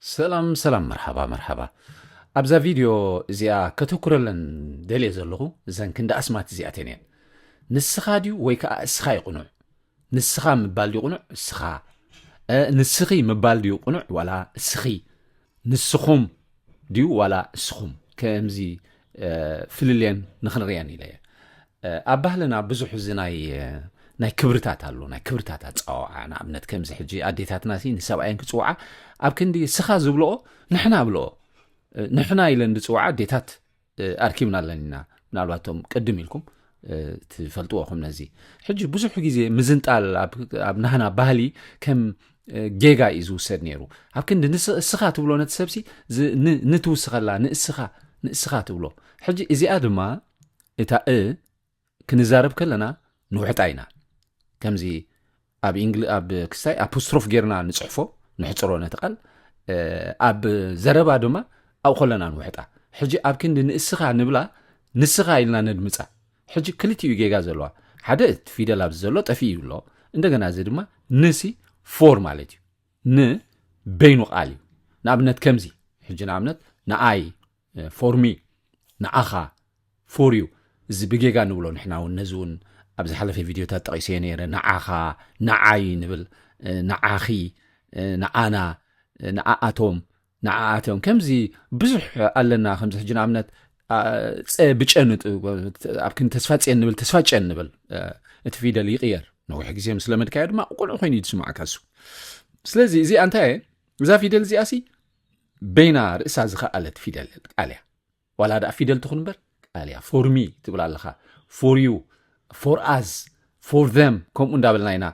ሰላም ሰላም፣ መርሓባ መርሓባ። ኣብዛ ቪድዮ እዚኣ ከተኩረለን ደልየ ዘለኹ እዘን ክንዲ ኣስማት እዚኣተን እየን። ንስኻ ድዩ ወይ ከዓ እስኻ እዩ ቅኑዕ? ንስኻ ምባል ድዩ ቅኑዕ? እስኻ። እ፣ ንስኺ ምባል ድዩ ቅኑዕ ዋላ እስኺ? ንስኹም ድዩ ዋላ እስኹም? ከምዚ፣ እ፣ ፍልልየን ንኽንርእየን ኢለ እየ። እ፣ ኣብ ባህልና ብዙሕ እዚ ናይ፣ እ፣ ናይ ክብርታት ኣሎ፣ ናይ ክብርታት ኣጸዋውዓ። ንኣብነት ከምዚ ሕጂ ኣዴታትና ሲ ንሰብኣየን ክጽውዓ ኣብ ክንዲ ስኻ ዝብልኦ ንሕና ብልኦ። እ፣ ንሕና ኢለን ዝጽውዓ ኣዴታት፣ እ፣ ኣርኪብና ኣለና። ምናልባት እቶም ቅድም ኢልኩም፣ እ፣ ትፈልጥዎ ኹም ነዚ። ሕጂ ብዙሕ ግዜ ምዝንጣል ኣብ፣ ኣብ ናህና ባህሊ ከም፣ እ፣ ጌጋ እዩ ዝውሰድ ነይሩ። ኣብ ክንዲ ንስ-፣ እስኻ ትብሎ ነቲ ሰብሲ ዝ-፣ ን-፣ ንትውስኸላ፣ ንእስኻ፣ ንእስኻ ትብሎ። ሕጂ እዚኣ ድማ እታ እ ክንዛረብ ከለና ንውሕጣ ኢና። ከምዚ ኣብ ኢንግሊ-፣ ኣብ ክስታይ ኣፖስትሮፍ ጌርና ንጽሕፎ፣ ንሕጽሮ ነቲ ቃል፣ እ፣ ኣብ ዘረባ ድማ ኣብኡ ከለና ንውሕጣ። ሕጂ ኣብ ክንዲ ንእስኻ ንብላ፣ ንስኻ ኢልና ነድምጻ። ሕጂ ክልቲኡ ጌጋ ዘለዋ። ሓደ እቲ ፊደል ኣብዚ ዘሎ ጠፊኡ እዩ ኣሎ። እንደገና እዚ ድማ ንሲ ፎር ማለት እዩ። ን በይኑ ቃል እዩ። ንኣብነት ከምዚ፣ ሕጂ ንኣብነት ንኣይ፣ እ፣ ፎር ሚ፣ ንኣኻ፣ ፎር ዩ። እዚ ብጌጋ ንብሎ ንሕና እውን፣ ነዚ እውን ኣብ ዝሓለፈ ቪድዮታት ጠቒሰዮ ነይረ። ንዓኻ፣ ንዓይ ንብል፣ እ፣ ንዓኺ፣ እ፣ ንኣና፣ እ፣ ንኣኣቶም፣ ንዓኣቶም። ከምዚ ብዙሕ ኣለና። ከምዚ ሕጂ ንኣብነት፣ አ፣ ጸ ብጨ ንጥ-፣ ኣብ ክንዲ ተስፋ ጼን ንብል፣ ተስፋ ጨን ንብል። እ፣ እቲ ፊደል ይቕየር። ነዊሕ ግዜ ምስ ለመድካዮ ድማ ቅኑዕ ኮይኑ እዩ ዝስምዓካ እሱ። ስለዚ እዚኣ እንታይ እየ? እዛ ፊደል እዚኣ ሲ በይና ርእሳ ዝኸኣለት ፊደል ቃል እያ። ዋላ ደኣ ፊደል ትኹን እምበር ቃል እያ። ፎር ሚ ትብል ኣለኻ፣ ፎር ዩ፣ ፎር ኣዝ፣ ፎር ዘም፣ ከምኡ እንዳበልና ኢና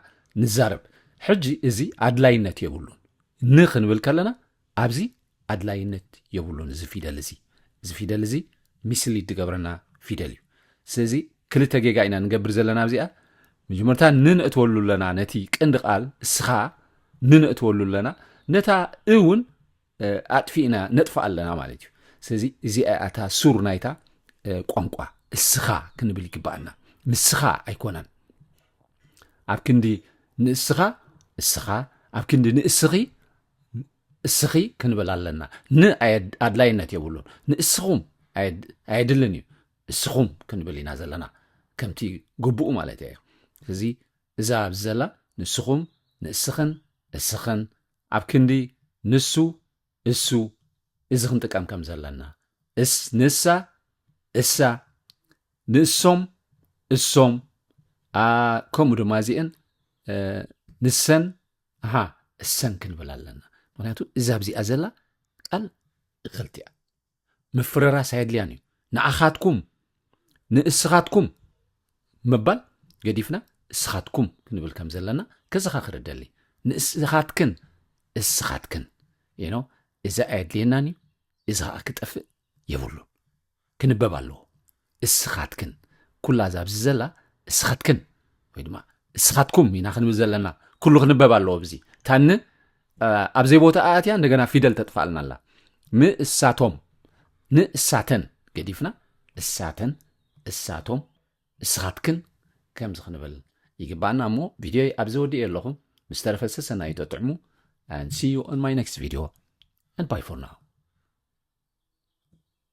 ንዛረብ። ሕጂ እዚ ኣድላይነት የብሉን። ን ክንብል ከለና ኣብዚ ኣድላይነት የብሉን። እዚ ፊደል እዚ፣ እዚ ፊደል እዚ ሚስሊድ ዝገብረና ፊደል እዩ። ስለዚ ክልተ ጌጋ ኢና ንገብር ዘለና ኣብዚኣ። መጀመርታ ን ነእትወሉ ኣለና፣ ነቲ ቀንዲ ቃል እስኻ ን ነእትወሉ ኣለና። ነታ እ እውን፣ እ፣ ኣጥፊእና ነጥፍኣ ኣለና ማለት እዩ። ስለዚ እዚኣ እያ እታ ሱር ናይታ፣ እ፣ ቋንቋ። እስኻ ክንብል ይግባኣና፣ ንስኻ ኣይኮነን። ኣብ ክንዲ ንእስኻ፣ እስኻ፣ ኣብ ክንዲ ንእስኺ፣ እስኺ ክንብል ኣለና። ን ኣየድ-፣ ኣድላይነት የብሉን። ንእስኹም ኣየድ-፣ ኣየድልን እዩ። እስኹም ክንብል ኢና ዘለና፣ ከምቲ ግቡኡ ማለት እየ። ስለዚ እዛ ኣብዚ ዘላ ንስኹም፣ ንእስኽን፣ እስኽን፣ ኣብ ክንዲ ንሱ፣ እሱ፣ እዚ ክንጥቀም ከም ዘለና። እስ-፣ ንሳ፣ እሳ፣ ንእሶም፣ እሶም፣ ኣ፣ ከምኡ ድማ እዚአን፣ እ፣ ንሰን፣ ኣሃ፣ እሰን ክንብል ኣለና። ምኽንያቱ እዛ ኣብዚኣ ዘላ ቃል እኽልቲ እያ። ምፍርራስ ኣየድልያን እዩ። ንኣኻትኩም፣ ንእስኻትኩም ምባል ገዲፍና እስኻትኩም ክንብል ከም ዘለና ከዘኻኽር እደሊ። ንእስኻትክን፣ እስኻትክን። You know፣ እዚ ኣየድልየናን እዩ። እዚ ኸኣ ክጠፍእ የብሉን። ክንበብ ኣለዎ። እስኻትክን። ኩላ እዛ ኣብዚ ዘላ እስኻትክን ወይ ድማ እስኻትኩም ኢና ክንብል ዘለና። ኩሉ ክንበብ ኣለዎ። ኣብዚ ታን፣ እ፣ ኣብ ዘይቦታ ኣእትያ እንደገና ፊደል ተጥፋልና ኣላ። ንእሳቶም፣ ንእሳተን ገዲፍና እሳተን፣ እሳቶም፣ እስኻትክን ከምዚ ክንብል ይግባኣና። እሞ ቪድዮይ ኣብዚ ወዲኤ ኣለኹ። ምስ ተረፈ ሰሰናዩ ተጥዕሙ። And see you on my next video. And bye for now.